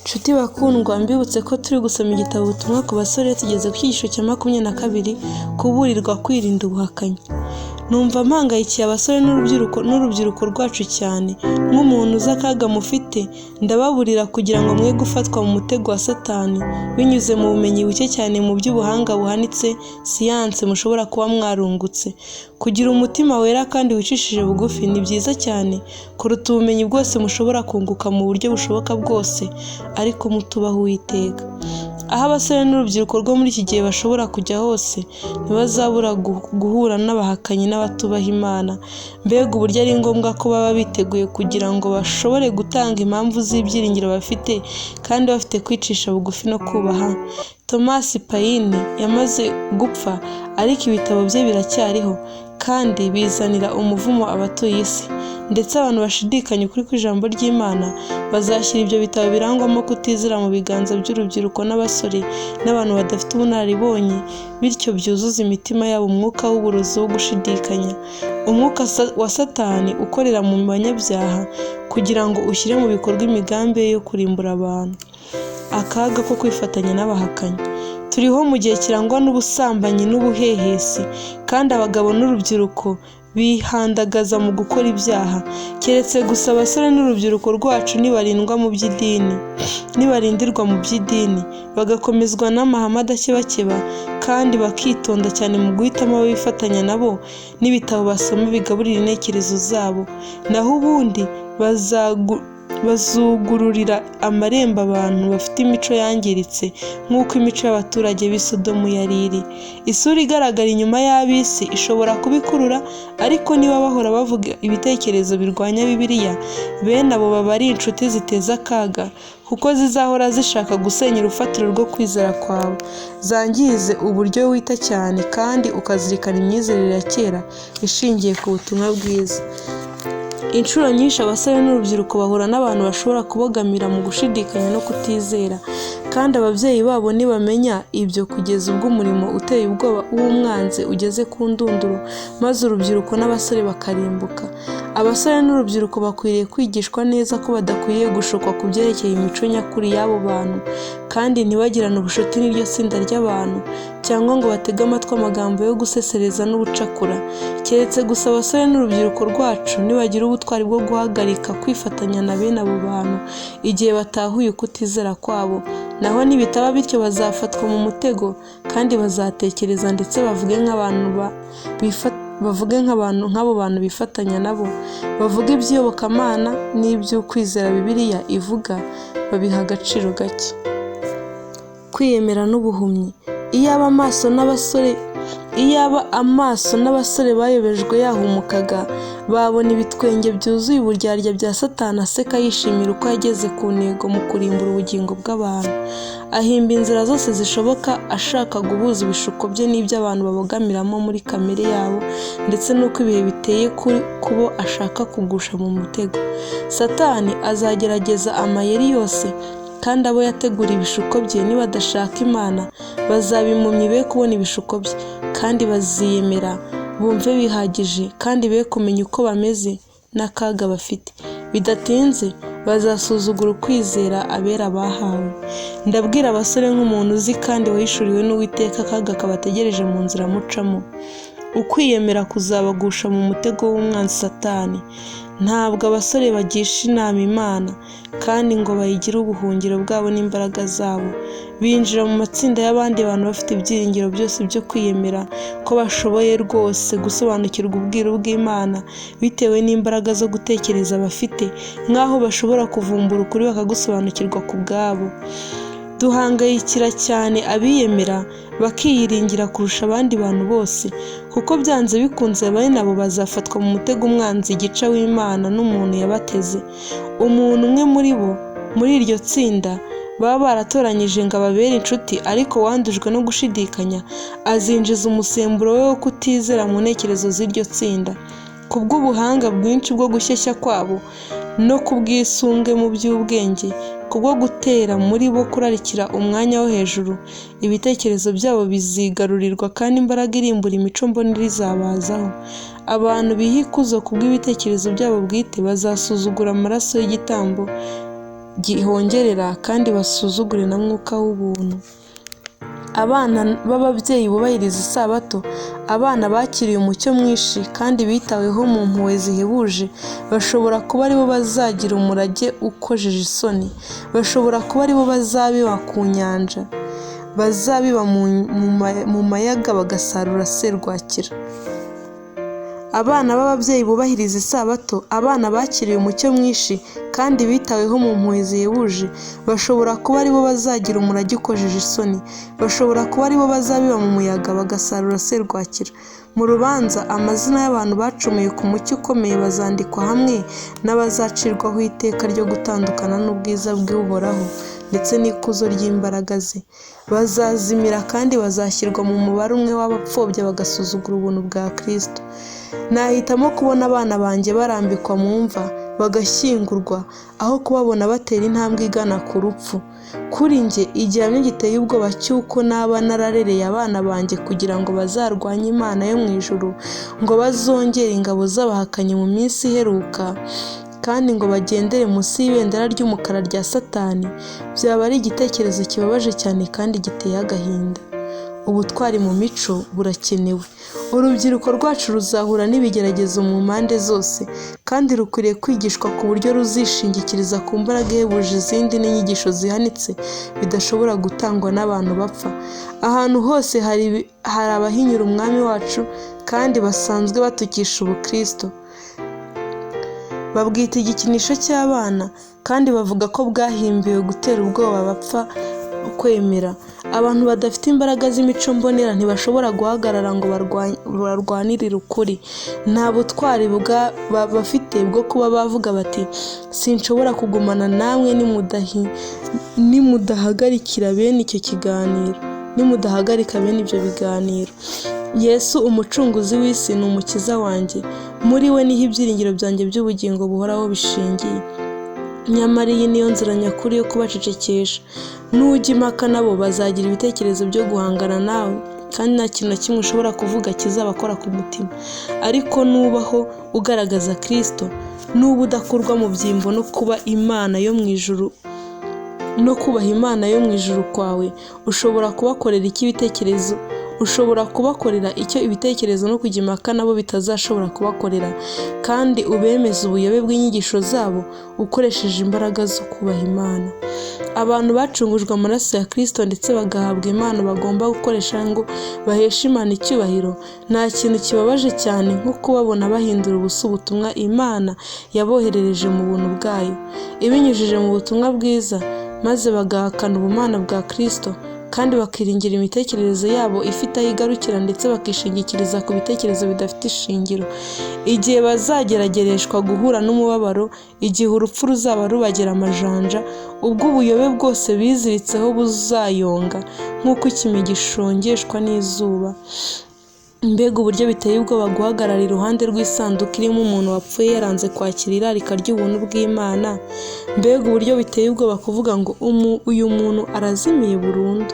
Nshuti bakundwa, mbibutse ko turi gusoma igitabo Ubutumwa ku basore, tugeze ku cyigisho cya 22, kuburirwa kwirinda ubuhakanyi. Numva mpangayikiye abasore n'urubyiruko rwacu cyane. Nk'umuntu uzi akaga mufite, ndababurira kugira ngo mwe gufatwa mu mutego wa Satani binyuze mu bumenyi buke cyane mu by'ubuhanga buhanitse, siyanse, mushobora kuba mwarungutse. Kugira umutima wera kandi wicishije bugufi ni byiza cyane kuruta ubumenyi bwose mushobora kunguka mu buryo bushoboka bwose, ariko mutubaha Uwiteka. Aho abasore n'urubyiruko rwo muri iki gihe bashobora kujya hose, ntibazabura guhura n'abahakanyi n'abatubaha Imana. Mbega uburyo ari ngombwa ko baba biteguye kugira ngo bashobore gutanga impamvu z'ibyiringiro bafite, kandi bafite kwicisha bugufi no kubaha. Thomas Paine yamaze gupfa, ariko ibitabo bye biracyariho, kandi bizanira umuvumo abatuye isi. Ndetse abantu bashidikanya ukuri kw'ijambo ry'Imana bazashyira ibyo bitabo birangwamo kutizera mu biganza by'urubyiruko n'abasore n'abantu badafite ubunararibonye, bityo byuzuza imitima yabo umwuka w'uburozi wo gushidikanya, umwuka wa Satani ukorera mu banyabyaha kugira ngo ushyire mu bikorwa imigambi ye yo kurimbura abantu. Akaga ko kwifatanya n'abahakanyi. Turiho mu gihe kirangwa n'ubusambanyi n'ubuhehesi, kandi abagabo n'urubyiruko bihandagaza mu gukora ibyaha. Keretse gusa abasore n'urubyiruko rwacu nibarindwa mu by'idini, nibarindirwa mu by'idini, bagakomezwa n'amahame adakebakeba, kandi bakitonda cyane mu guhitamo abo bifatanya nabo n'ibitabo basoma bigaburira intekerezo zabo. Naho ubundi bazugururira amarembo abantu bafite imico yangiritse nk'uko imico y'abaturage b'i Sodomu yari iri. Isura igaragara inyuma y'ab'isi ishobora kubikurura, ariko niba bahora bavuga ibitekerezo birwanya Bibiliya, bene abo baba ari inshuti ziteza akaga, kuko zizahora zishaka gusenya urufatiro rwo kwizera kwawe, zangize uburyo wita cyane kandi ukazirikana imyizerere ya kera ishingiye ku butumwa bwiza. Inshuro nyinshi abasore n'urubyiruko bahura n'abantu bashobora kubogamira mu gushidikanya no kutizera, kandi ababyeyi babo ntibamenya ibyo kugeza ubwo umurimo uteye ubwoba w'umwanzi ugeze ku ndunduro, maze urubyiruko n'abasore bakarimbuka. Abasore n'urubyiruko bakwiriye kwigishwa neza ko badakwiriye gushukwa ku byerekeye imico nyakuri y'abo bantu, kandi ntibagirane ubucuti n'iryo tsinda ry'abantu, cyangwa ngo batege amatwi amagambo yo gusesereza n'ubucakura. Keretse gusa abasore n'urubyiruko rwacu nibagira ubutwari bwo guhagarika kwifatanya na bene abo bantu igihe batahuye ukutizera kwabo. Naho nibitaba bityo bazafatwa mu mutego, kandi bazatekereza ndetse bavuge nk'abantu bavuge nk'abantu nk'abo bantu bifatanya nabo, bavuge iby'iyobokamana n'iby'ukwizera Bibiliya ivuga babiha agaciro gake. Kwiyemera n'ubuhumyi. Iyaba amaso n'abasore bayobejwe yahumukaga, babona ibitwenge byuzuye uburyarya bya Satani aseka yishimira uko yageze ku ntego mu kurimbura ubugingo bw'abantu. Ahimba inzira zose zishoboka ashaka guhuza ibishuko bye n'iby'abantu babogamiramo muri kamere yabo, ndetse n'uko ibihe biteye kubo ashaka kugusha mu mutego. Satani azagerageza amayeri yose, kandi abo yateguriye ibishuko bye nibadashaka Imana bazaba impumyi be kubona ibishuko bye, kandi baziyemera bumve bihagije, kandi be kumenya uko bameze n'akaga bafite. Bidatinze bazasuzugura ukwizera abera bahawe. Ndabwira abasore nk'umuntu uzi kandi wahishuriwe n'Uwiteka akaga kabategereje mu nzira mucamo. Ukwiyemera kuzabagusha mu mutego w'umwanzi Satani. Ntabwo abasore bagisha inama Imana, kandi ngo bayigire ubuhungiro bwabo n'imbaraga zabo. Binjira mu matsinda y'abandi bantu bafite ibyiringiro byose byo kwiyemera ko bashoboye rwose gusobanukirwa ubwiru bw'Imana bitewe n'imbaraga zo gutekereza bafite, nk'aho bashobora kuvumbura ukuri bakagusobanukirwa ku bwabo. Duhangayikira cyane abiyemera bakiyiringira kurusha abandi bantu bose, kuko byanze bikunze bene abo bazafatwa mu mutego umwanzi gica w'Imana n'umuntu yabateze. Umuntu umwe muri bo muri iryo tsinda baba baratoranyije ngo ababere inshuti, ariko wandujwe no gushidikanya, azinjiza umusemburo we wo kutizera mu ntekerezo z'iryo tsinda. Kubw'ubuhanga bwinshi bwo gushyeshya kwabo no kubw'isumbwe mu by'ubwenge, kubwo gutera muri bo kurarikira umwanya wo hejuru, ibitekerezo byabo bizigarurirwa kandi imbaraga irimbura imico mbonera izabazaho. Abantu biha ikuzo kubw'ibitekerezo byabo bwite bazasuzugura amaraso y'igitambo gihongerera kandi basuzugure na Mwuka w'ubuntu. Abana b'ababyeyi bubahiriza Isabato, abana bakiriye umucyo mwinshi kandi bitaweho mu mpuhwe zihebuje, bashobora kuba aribo bazagira umurage ukojeje isoni, bashobora kuba aribo bazabiba ku nyanja, bazabiba mu mayaga bagasarura serwakira. Abana b'ababyeyi bubahiriza Isabato, abana bakiriye umucyo mwinshi kandi bitaweho mu mpuhwe zihebuje, bashobora kuba aribo bazagira umurage ukojeje isoni, bashobora kuba aribo bazabiba mu muyaga bagasarura serwakira. Mu rubanza, amazina y'abantu bacumuye ku mucyo ukomeye bazandikwa hamwe n'abazacirwaho iteka ryo gutandukana n'ubwiza bw'Uhoraho ndetse n'ikuzo ry'imbaraga ze. Bazazimira kandi bazashyirwa mu mubare umwe w'abapfobya bagasuzugura ubuntu bwa Kristo. Nahitamo kubona abana banjye barambikwa mu mva bagashyingurwa, aho kubabona batera intambwe igana ku rupfu. Kuri njye, igihamya giteye ubwoba cy'uko naba nararereye abana banjye kugira ngo bazarwanye Imana yo mu ijuru, ngo bazongere ingabo z'abahakanyi mu minsi iheruka, kandi ngo bagendere munsi y'ibendera ry'umukara rya Satani, byaba ari igitekerezo kibabaje cyane kandi giteye agahinda. Ubutwari mu mico burakenewe. Urubyiruko rwacu ruzahura n'ibigeragezo mu mpande zose, kandi rukwiriye kwigishwa ku buryo ruzishingikiriza ku mbaraga ihebuje izindi n'inyigisho zihanitse bidashobora gutangwa n'abantu bapfa. Ahantu hose hari abahinyura Umwami wacu kandi basanzwe batukisha Ubukristo. Babwita igikinisho cy'abana, kandi bavuga ko bwahimbiwe gutera ubwoba abapfa kwemera. Abantu badafite imbaraga z'imico mbonera ntibashobora guhagarara ngo barwanirire ukuri. Nta butwari bafite bwo kuba bavuga bati sinshobora kugumana namwe nimudahagarikira bene icyo kiganiro, nimudahagarika bene ibyo biganiro. Yesu umucunguzi w'isi ni umukiza wanjye, muri we niho ibyiringiro byanjye by'ubugingo buhoraho bishingiye. Nyamara iyi niyo nzira nyakuri yo kubacecekesha. Nujya impaka nabo bazagira ibitekerezo byo guhangana nawe, kandi nta kintu na kimwe ushobora kuvuga kizabakora ku mutima. Ariko nubaho ugaragaza Kristo, nuba udakurwa mu byimbo no kuba Imana yo mu ijuru no kubaha Imana yo mu ijuru kwawe, ushobora kubakorera icyo ibitekerezo ushobora kubakorera icyo ibitekerezo no kujya impaka nabo bitazashobora kubakorera, kandi ubemeze ubuyobe bw'inyigisho zabo ukoresheje imbaraga zo kubaha Imana. Abantu bacungujwe amaraso ya Kristo ndetse bagahabwa impano bagomba gukoresha ngo baheshe Imana icyubahiro. Nta kintu kibabaje cyane nko kubabona bahindura ubusa ubutumwa Imana yaboherereje mu buntu bwayo, ibinyujije mu butumwa bwiza, maze bagahakana ubumana bwa Kristo, kandi bakiringira imitekerereze yabo ifite aho igarukira ndetse bakishingikiriza ku bitekerezo bidafite ishingiro. Igihe bazageragereshwa guhura n'umubabaro, igihe urupfu ruzaba rubagera amajanja, ubwo ubuyobe bwose biziritseho buzayonga nk'uko ikime gishongeshwa n'izuba. Mbega uburyo biteye ubwoba guhagarara iruhande rw'isanduku irimo umuntu wapfuye yaranze kwakira irarika ry'ubuntu bw'Imana! Mbega uburyo biteye ubwoba kuvuga ngo uyu muntu arazimiye burundu!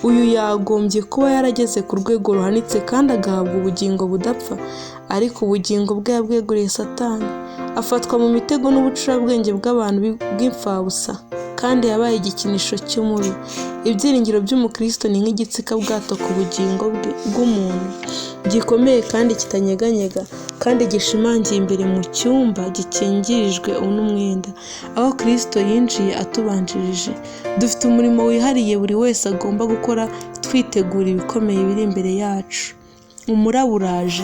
Uyu yagombye kuba yarageze ku rwego ruhanitse kandi agahabwa ubugingo budapfa, ariko ubugingo bwe yabweguriye Satani, afatwa mu mitego n'ubucurabwenge bw'abantu bw'imfabusa, kandi yabaye igikinisho cy'umubi. Ibyiringiro by'umukristo ni nk'igitsikabwato ku bugingo bw'umuntu, gikomeye kandi kitanyeganyega, kandi gishimangiye imbere mu cyumba gikingirijwe n'umwenda, aho Kristo yinjiye atubanjirije. Dufite umurimo wihariye buri wese agomba gukora twitegura ibikomeye biri imbere yacu. Umuraba uraje.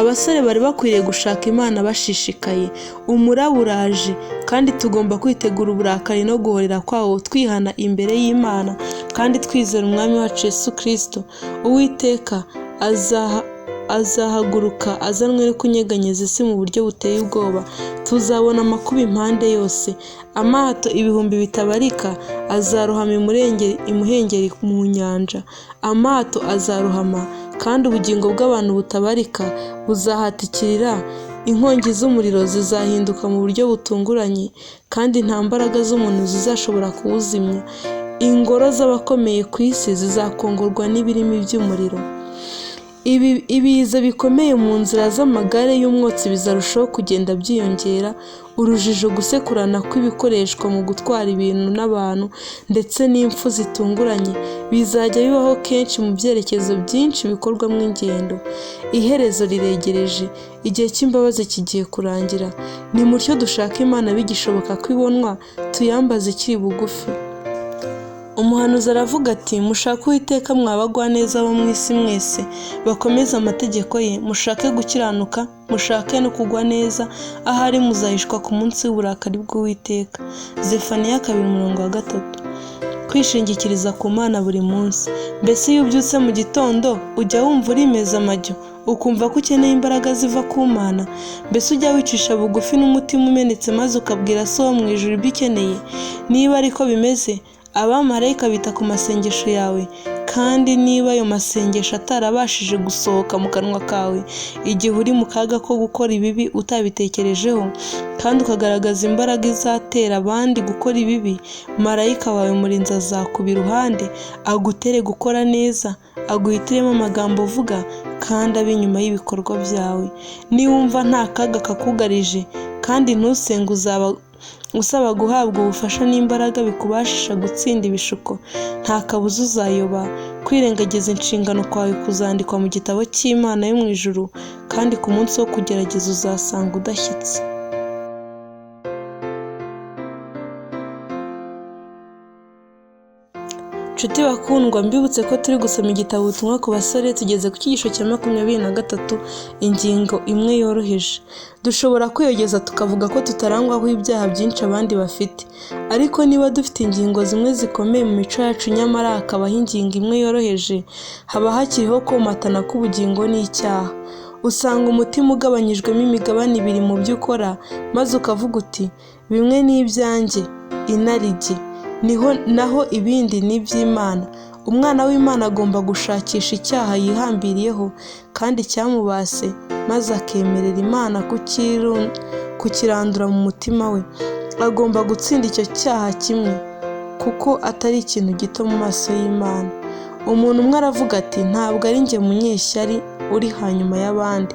Abasore bari bakwiriye gushaka Imana bashishikaye. Umuraba uraje, kandi tugomba kwitegura uburakari no guhorera kwawo twihana imbere y'Imana kandi twizera Umwami wacu Yesu Kristo. Uwiteka azahaguruka azanwe no kunyeganyeza isi mu buryo buteye ubwoba. Tuzabona amakuba impande yose. Amato ibihumbi bitabarika azarohama imuhengeri mu nyanja. Amato azarohama, kandi ubugingo bw'abantu butabarika buzahatikirira. Inkongi z'umuriro zizahinduka mu buryo butunguranye, kandi nta mbaraga z'umuntu zizashobora kuwuzimya. Ingoro z'abakomeye ku isi zizakongorwa n'ibirimi by'umuriro. Ibiza bikomeye mu nzira z'amagare y'umwotsi bizarushaho kugenda byiyongera, urujijo, gusekurana kw'ibikoreshwa mu gutwara ibintu n'abantu ndetse n'impfu zitunguranye bizajya bibaho kenshi mu byerekezo byinshi bikorwamo ingendo. Iherezo riregereje, igihe cy'imbabazi kigiye kurangira. Nimutyo dushake Imana bigishoboka ko ibonwa, tuyambaze ikiri bugufi. Umuhanuzi aravuga ati: mushake Uwiteka mwa bagwaneza bo mu isi mwese, bakomeze amategeko ye, mushake gukiranuka, mushake no kugwa neza, ahari muzahishwa ku munsi w'uburakari bw'Uwiteka. Zefaniya 2:3. Kwishingikiriza ku Mana buri munsi. Mbese iyo ubyutse mu gitondo, ujya wumva urimeza amajyo, ukumva ko ukeneye imbaraga ziva ku Mana? Mbese ujya wicisha bugufi n'umutima umenetse maze ukabwira So wo mu ijuru ibyo ukeneye? Niba ariko bimeze, abamarayika bita ku masengesho yawe, kandi niba ayo masengesho atarabashije gusohoka mu kanwa kawe igihe uri mu kaga ko gukora ibibi utabitekerejeho, kandi ukagaragaza imbaraga izatera abandi gukora ibibi, marayika wawe murinzi azakuba iruhande, agutere gukora neza, aguhitiremo amagambo uvuga kandi abe inyuma y'ibikorwa byawe. Niwumva nta kaga kakugarije kandi ntusenge, uzaba usaba guhabwa ubufasha n'imbaraga bikubashisha gutsinda ibishuko, nta kabuza uzayoba. Kwirengagiza inshingano kwawe kuzandikwa mu gitabo cy'Imana yo mu ijuru, kandi ku munsi wo kugerageza uzasanga udashyitse. Nshuti bakundwa, mbibutse ko turi gusoma igitabo Ubutumwa ku basore, tugeze ku cyigisho cya 23, ingingo imwe yoroheje. Dushobora kwiyogeza tukavuga ko tutarangwaho ibyaha byinshi abandi bafite, ariko niba dufite ingingo zimwe zikomeye mu mico yacu nyamara hakabaho ingingo imwe yoroheje, haba hakiriho komatana k'ubugingo n'icyaha. Usanga umutima ugabanyijwemo imigabane ibiri mu byo ukora, maze ukavuga uti: bimwe ni ibyanjye, inarijye, naho ibindi ni iby'Imana. Umwana w'Imana agomba gushakisha icyaha yihambiriyeho kandi cyamubase, maze akemerera Imana kukirandura mu mutima we. Agomba gutsinda icyo cyaha kimwe, kuko atari ikintu gito mu maso y'Imana. Umuntu umwe aravuga ati: ntabwo ari njye munyeshyari uri hanyuma y'abandi,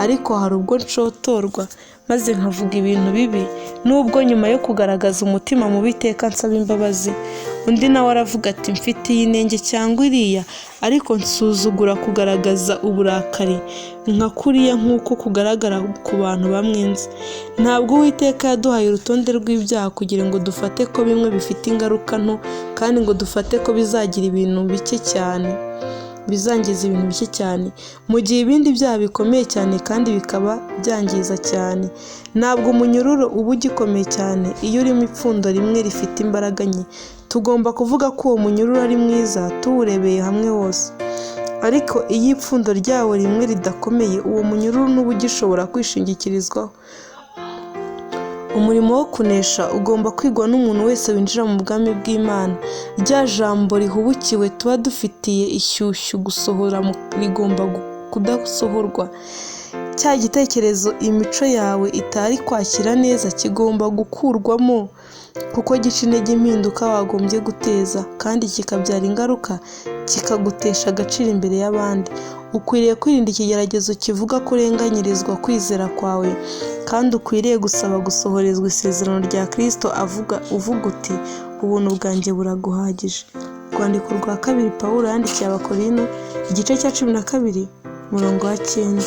ariko hari ubwo nshotorwa maze nkavuga ibintu bibi, nubwo nyuma yo kugaragaza umutima mubi iteka nsaba imbabazi. Undi nawe aravuga ati: mfite iyi nenge cyangwa iriya, ariko nsuzugura kugaragaza uburakari nka kuriya nk'uko kugaragara ku bantu bamwe nzi. Ntabwo Uwiteka yaduhaye urutonde rw'ibyaha kugira ngo dufate ko bimwe bifite ingaruka nto, kandi ngo dufate ko bizagira ibintu bike cyane, bizangiza ibintu bike cyane, mu gihe ibindi byaha bikomeye cyane kandi bikaba byangiza cyane. Ntabwo umunyururu uba ugikomeye cyane iyo urimo ipfundo rimwe rifite imbaraga nke. Tugomba kuvuga ko uwo munyururu ari mwiza tuwurebeye hamwe wose, ariko iyo ipfundo ryawo rimwe ridakomeye, uwo munyururu ntuba ugishobora kwishingikirizwaho. Umurimo wo kunesha ugomba kwigwa n'umuntu wese winjira mu bwami bw'Imana. Rya jambo rihubukiwe tuba dufitiye ishyushyu gusohora rigomba kudasohorwa. Cya gitekerezo imico yawe itari kwakira neza kigomba gukurwamo, kuko gica intege impinduka wagombye guteza, kandi kikabyara ingaruka kikagutesha agaciro imbere y'abandi. Ukwiriye kwirinda ikigeragezo kivuga ko urenganyirizwa kwizera kwawe, kandi ukwiriye gusaba gusohorezwa isezerano rya Kristo uvuga uti: ubuntu bwanjye buraguhagije. Urwandiko rwa 2 Pawulo yandikiye Abakorinto, igice cya 12 umurongo wa 9.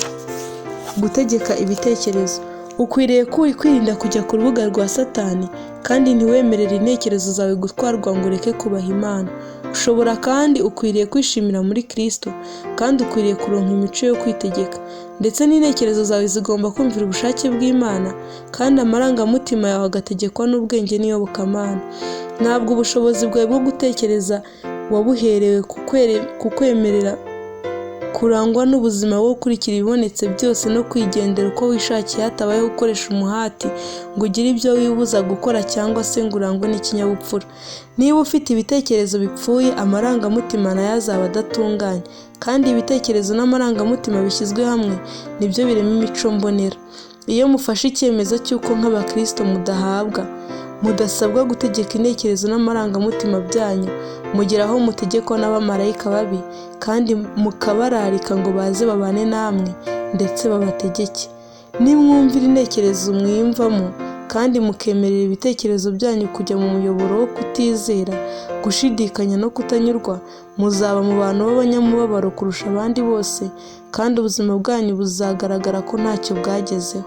Gutegeka ibitekerezo. Ukwiriye kwirinda kujya ku rubuga rwa Satani, kandi ntiwemerere intekerezo zawe gutwarwa ngo ureke kubaha Imana. Ushobora kandi ukwiriye kwishimira muri Kristo, kandi ukwiriye kuronka imico yo kwitegeka. Ndetse n'intekerezo zawe zigomba kumvira ubushake bw'Imana, kandi amarangamutima yawe agategekwa n'ubwenge n'iyobokamana. Ntabwo ubushobozi bwawe bwo gutekereza wabuherewe kukwemerera kurangwa n'ubuzima bwo gukurikira ibibonetse byose no kwigendera uko wishakiye hatabayeho gukoresha umuhati ngo ugire ibyo wibuza gukora cyangwa se ngo urangwe n'ikinyabupfura. Niba ufite ibitekerezo bipfuye, amarangamutima nayo azaba adatunganye, kandi ibitekerezo n'amarangamutima bishyizwe hamwe nibyo birema imico mbonera. Iyo mufashe icyemezo cy'uko nk'abakristo mudahabwa Mudasabwa gutegeka intekerezo n'amarangamutima byanyu, mugera aho mutegekwa n'abamarayika babi kandi mukabararika ngo baze babane namwe ndetse babategeke. Nimwumvira intekerezo mwiyumvamo kandi mukemerera ibitekerezo byanyu kujya mu muyoboro wo kutizera, gushidikanya no kutanyurwa, muzaba mu bantu b'abanyamubabaro kurusha abandi bose kandi ubuzima bwanyu buzagaragara ko ntacyo bwagezeho.